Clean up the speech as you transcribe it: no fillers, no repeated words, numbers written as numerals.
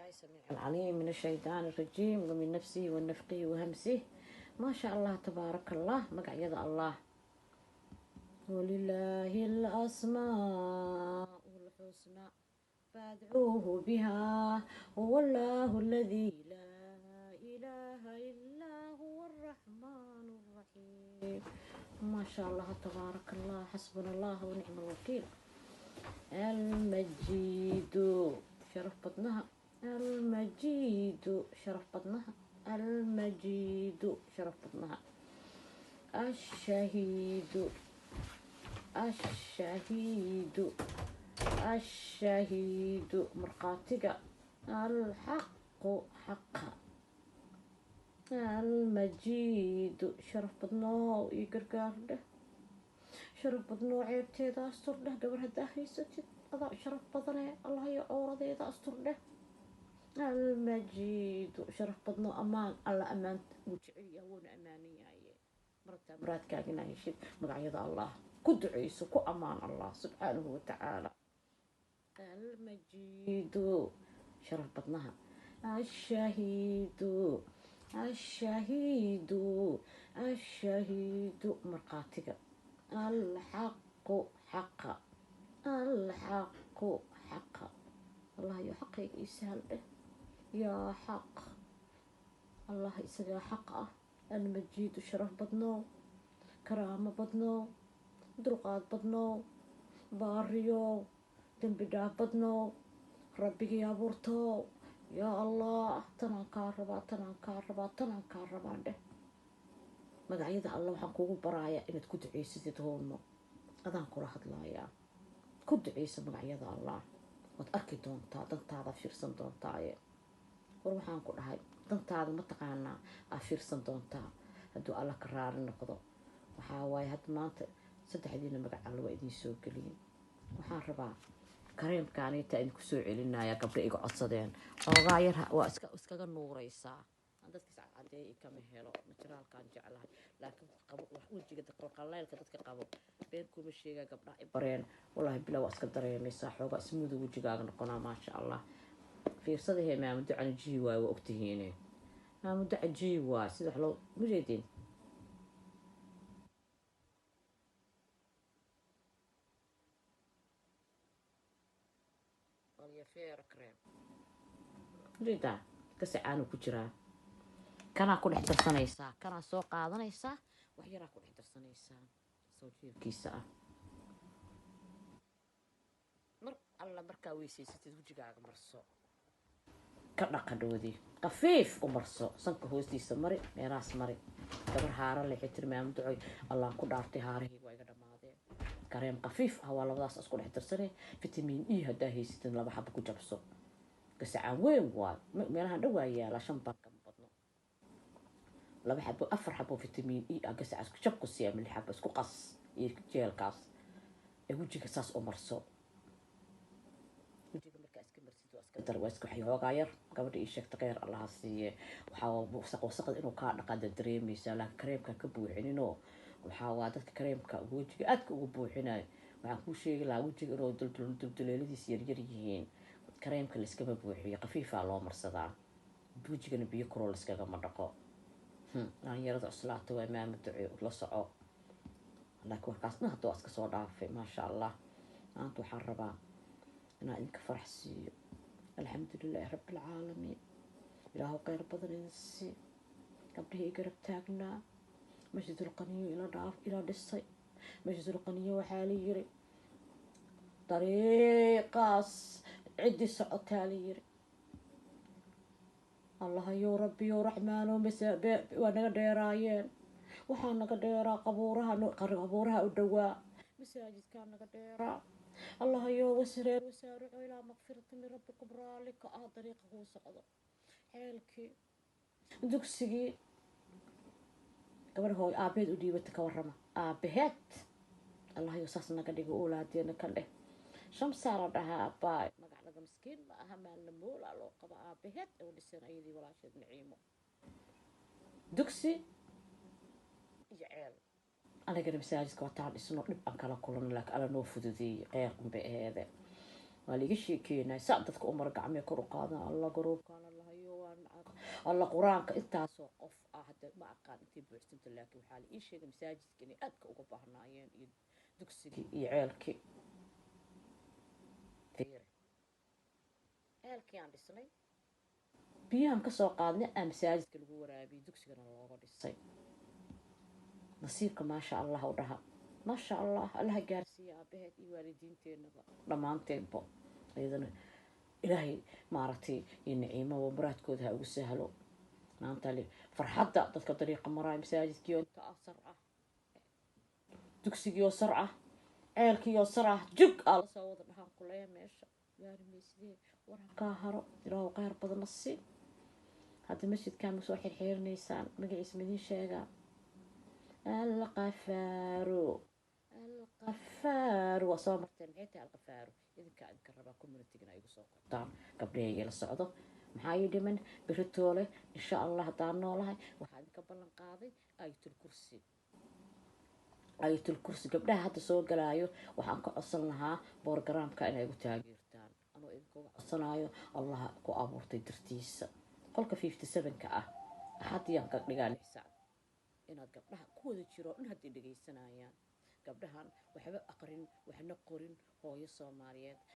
بالله السميع العليم من الشيطان الرجيم ومن نفسه ونفقه وهمسه. ما شاء الله تبارك الله. مقعيد الله. ولله الأسماء الحسنى فادعوه بها، هو الله الذي لا إله إلا هو الرحمن الرحيم. ما شاء الله تبارك الله. حسبنا الله ونعم الوكيل. المجيد شرف بطنها، المجيد شرف بطنها، المجيد شرف بطنها. الشهيد الشهيد الشهيد مرقاتك. الحق حق. المجيد شرف badnoo iyo gargaar dheh, sharaf badnoo ceebteeda astur dheh. Gabar haddaa haysatid adaa sharaf badane, Allah iyo cowradeeda astur dheh. Almajiidu sharaf badnoo ammaan alla ammaan wuu jecel yahay, wuuna ammaanan yahay. Marabtaa muraadkaaga inaa heshid, magacyada Allah ku duceyso, ku ammaan Allah subxaanahu watacaala. Almajiidu sharaf badnaha. Ashahiidu ashahiidu ashahiidu markhaatiga. Alxaqu xaqa, alxaqu xaqa. Allah yo xaqayga ii sahal dheh, yaa xaq. Allah isagaa xaq ah. Almajiidu sharaf badnoo, karaamo badnoo, dulqaad badnoo, baariyo dembi dhaaf badnoo, rabbigii abuurtoo, yaa Allah, tanaan kaa rabaa, tanaan kaa rabaa, tanaan kaa rabaa dheh. Magacyada alla waxaan kugu barayaa inaad ku duceysatid. Hoono adaan kula hadlayaa, ku duceysa magacyada Allah, waad arki doontaa, dantaada fiirsan doontaaye. War waxaan ku dhahay, dantaada mataqaanaa aa fiirsan doontaa hadduu alla ka raali noqdo. Waxaa waaye hadda maanta saddexdiina magac alla waa idiin soo geliyay. Waxaan rabaa kareemkaanitaa idinku soo celinaya. Gabdho iga codsadeen xoogaa yar waa iska iskaga nuuraysaa. Aan dadkiis cadcadeeya kama helo, naturaalkaan jeclahay, laakiin qabo wejiga qalqaleylka dadka qabo been kuma sheegaa. Gabdhaha i bareen, wallaahi bilaa, waa iska dareemaysaa xoogaa ismuuda wejigaaga noqonaa, maasha Allah. Fiirsadahee maamudo cajiib waay, waa ogtihiine maamudo cajiib waay. Sida wax loo mujeediin Alyafeera cream ujeedaa, gasacaanu ku jiraa. Kanaa ku dhex darsanaysaa, kanaa soo qaadanaysaa, wax yaraa ku dhex darsanaysaa soo jiirkiisa ah. Mar alla markaa weysaysatid wejigaaga marso, ka dhaqadhoodi, khafiif u marso, sanka hoostiisa mari, meelahaas mari. Gabar haara leh tiri, maamuducoy, Allaan ku dhaartay, haarahayga waa iga dhammaadeen. Kareem khafiif ah waa labadaas isku dhex darsanay. Vitamin E haddaa haysatid laba xabo ku jabso, gasacaan weyn waay, meelahan dhan waa yaala, shan baan kama badno. Laba xabo, afar xabo vitamin E ah gasacaas ku jab ku siiya, lix xabo isku qas iyo jeelkaas ee wejiga saas u marso. Wejiga markaa iska marsid waa iska dar, waa iska xoogaa yar. Gabadha ii sheegta kheyr Allaha siiye. Waxaa wasaq wasaqda inuu kaa dhaqaada dareemaysaa, laakiin kareemka ka buuxininoo. Waxaa waa dadka kareemka wejiga aadka ugu buuxinayo, waxaan kuu sheegi lahaa wejiga inuu dulduleeladiis yaryar yihiin. Kareemka layskama buuxiyo, khafiifaa loo marsadaa. Wejigana biyo kuroo layskagama dhaqo. Dhalinyarada cuslaata waa maama duce la soco, laakiin warkaas dhan hadda waa iska soo dhaafay, maasha Allah. Maanta waxaan rabaa inaan idinka farax siiyo. Alxamdulilaahi rabbilcaalamiin. Ilaahu kheyr badan idin sii. Gabdhihii garab taagnaa masjidulqaniyo ila dhaaf ila dhisay masjidulqaniyo, waxaa la yiri dariiqaas ciddii socotaa la yiri, Allahayow rabbiyow raxmaanow, waa naga dheeraayeen. Waxaa naga dheeraa qabuuraha, qabuuraha u dhowaa masaajidkaa naga dheeraa. Allahayow wasreer wasaaricu ilaa makfirati min rabbikum, raalli ka ah dariiqa kuu socdo. Xeelkii dugsigii gabadh hooy aabaheed u dhiibata, ka warrama aabaheed. Allahayow saas naga dhigo, oolaadeena ka dheh. Shamsaa la dhahaa abaay, magac laga miskiin ma aha, maalna moolaa loo qaba. Aabaheed oo dhisan ayadii walaasheed Naciimo dugsi iyo ceel. Anigana masaajidka wataan dhisno, dhib aan kala kulano, laakiin Alla noo fududeeyey, kheyr unbay aheede. Waa liiga sheekeynaya saa dadka umar gacmee kor u qaadan. Alla garoobkaan, Allahayo, waan alla Qur-aanka. Intaasoo qof ah hadda ma aqaan intay buuxsanta, laakiin waxaa la ii sheegay masaajidka inay aadka uga baahnaayeen iyo dugsigii iyo ceelkii. Fiiri, ceelkii aan dhisnay, biyahan kasoo qaadnay aa masaajidka lagu waraabiyey, dugsigana looga dhisay. Nasiibka, maasha Allah u dhaha, maasha Allah. Allaha gaarsiiya aabaheed iyo waalidiinteenaba dhammaanteenba. Iyadana Ilaahay maaragtay iyo naciimaba muraadkooda ha ugu sahlo. Maanta farxadda dadka dariiqa maraaya, masaajidkiio inta ah sar ah, dugsigiioo sar ah, ceelkiioo sar ah, jug aa lasoo wada dhahaan kuleeya meesha gaarimaysidee. War hakaa haro, Ilaahu kheyr badanna sii. Hadda masjidkaa ma soo xirxiirinaysaan? Magaciisa madiin sheegaa? Alqafaaru, Alqafaaru waa soo marteen. Maxay tahay Alqafaaru? Idinkaa idinka rabaa communitygana igu soo qortaan, gabdhahayga la socdo. Maxaa ii dhiman? Beritoole insha Allah haddaan noolahay waxaa idinka ballan qaaday Ayatul Kursi. Ayatul Kursi gabdhaha hadda soo galaayo waxaan ka codsan lahaa programka inay igu taageertaan, anoo idinkuga codsanaayo Allaha ku abuurtay dartiisa. Qolka 57-ka ah Axadiyaan ka dhigaa 6 saac, inaad gabdhaha ku wada jiro dhan hadday dhegaysanayaan, gabdhahan waxba aqrin, waxna qorin, hooyo Soomaaliyeed.